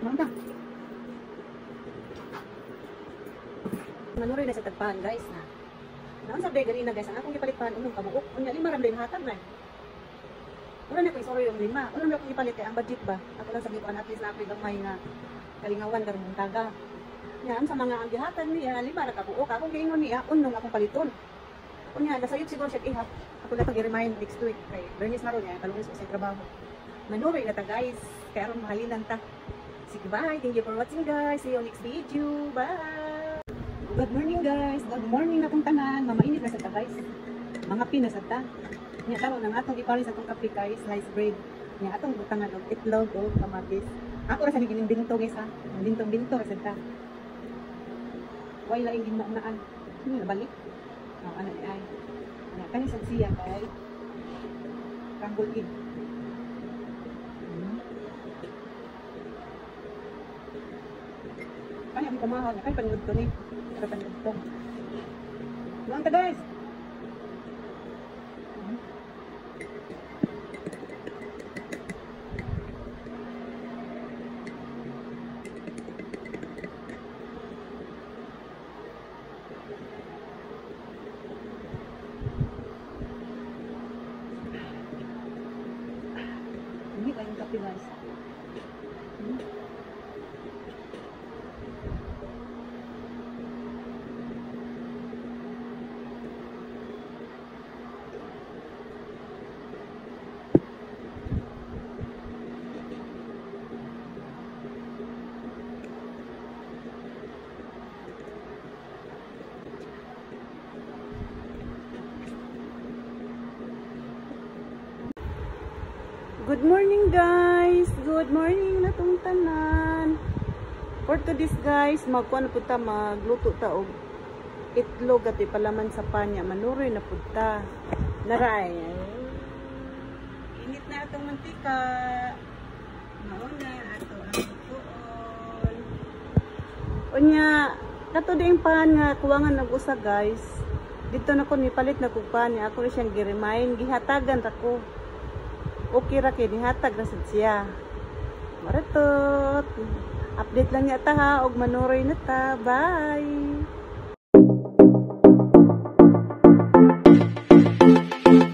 Manta. Manuroy na sa tagpahan guys na. Naon sa day ganina guys, ang akong gipalit pan unong kabuok. Unya lima ra man hatag na. Wala na ko isoro yung lima. Uno na akong gipalit kay ang budget ba. Ako lang sa gikuan at least na ako'y gamay nga kalingawan karong buntaga. Nya sa mga ang gihatag niya lima ra kabuok. Akong giingon niya unong akong paliton. Unya nasayop siguro siya ihap. Ako na tong i-remind next week kay Bernice maron niya kalunes ko sa trabaho. Manuroy na ta guys, kay aron mahalinan ta. Sige, bye. Thank you for watching guys. See you next video. Bye. Good morning guys. Good morning na tong tanan. Mamainit na sa ta guys. Mga pinas sa ta. Nya karon ang atong ipares atong kape kay slice bread. Nya atong butangan og itlog o kamatis. Ako ra sa gining binto guys ha. Bintong-binto ra sa ta. Way laing ginaunaan. Sino nabalik? Oh, ano ni ay. Nya kani sad siya kay crumble egg. Ay, ang kamahal. Kay panood to ni. Kay panood to. Luang ta guys. Hindi kayong kape guys. Good morning guys. Good morning na tong tanan. For today's guys, magkuan pud ta, magluto ta og itlog at ipalaman sa panya. Manuroy na pud ta. Naray. Init na atong mantika. Mauna ato ang lutuon. Unya, kato ding pan nga kuwangan og usa guys. Dito na ko nipalit na kog pan. Ako na siyang gi-remind, gihatagan ra ko. Okay ra kay nihatag ra sad siya. Maritot. Update lang niya ta ha og manuroy na ta. Bye.